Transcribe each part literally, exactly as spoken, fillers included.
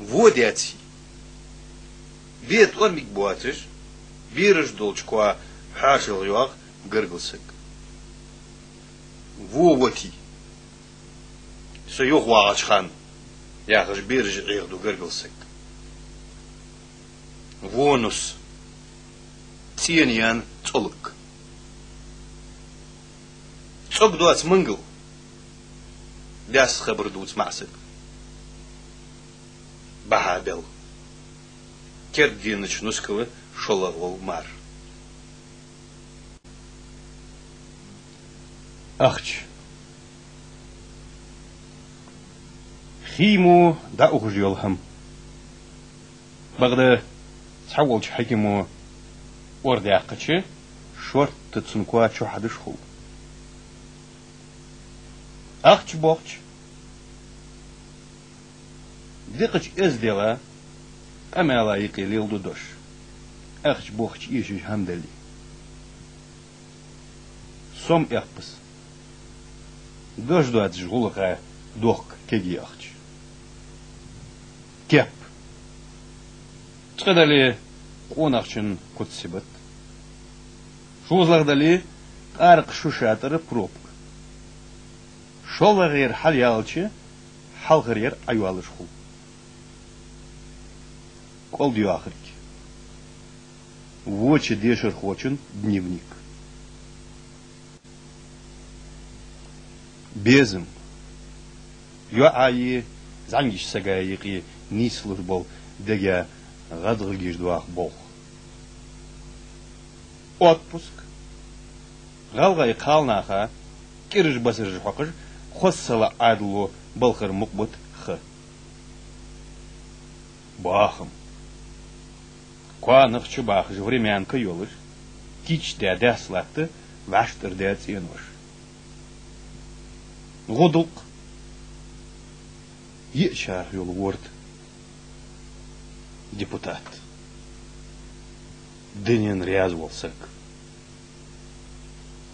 Во деций? Бе тӀормиг боацаш, бераш долча коа хьоашалгӀа йоагӀа гаргара саг. Во вотий? Со юхавоагӀача хана, яхаш, бераш Ӏехаду гаргара саг. Во нус. ЦӀена яьнна цӀолг. ЦӀог доаца мангал. Даьсса хабар дувца маӀа саг. Бахьа бел. Керда денача нускала шоллагӀа вола мар. Ахча. Хий мо дӀаухаш йола хӀама. Бакъда цхьаволча хьакимо ор даьккхача, шортта цун коа чухьадеш хул. Ахча бохча, дикача эздела, къамаьла юкъе леладу дош. Ахча бохча эшаш хӀама дале. Сом эппас. Дош доацаш гӀулакха дохк кегий ахча. Кеп. Цкъа дале, къонахчун куц-сибат. ШозлагӀа дале, къаракъа шу шатӀара пробка. ШоллагӀъяр хьалъяьлча, хьалхаръяр Ӏойоалаш хул. КӀолдйоахарг. Воча дешархочун дневник. Безам. ЙоӀаи зӀамигача сагаи юкъе нийслуш бола дега гӀадгӀагӀ еш доаха болх. Отпуск. ГӀалгӀай кхалнаха кӀираш-басараш хьокхаш, хоза сала Ӏадало балхара мукъа бут ха. Бахам. Коа нах чубахаш, времянка йолаш, кийчдаь даьсса латта вӀаштӀардаь цӀенош. ГӀудалкх. Йиъ чарх йола ворда. Депутат. Дунен раьза вола саг.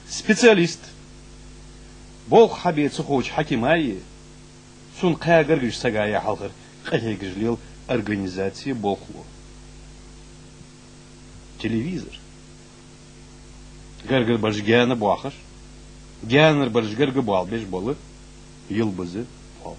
Специалист. Болх хьабе ца ховча хьакимаи, цунна кхаь гаргара сагаи хьалхара къахьегаш лела организаци болхло. Телевизор. Гаргара бараш гаьна боахаш, гаьнара бараш гарга боалабеш бола йилбаза пол.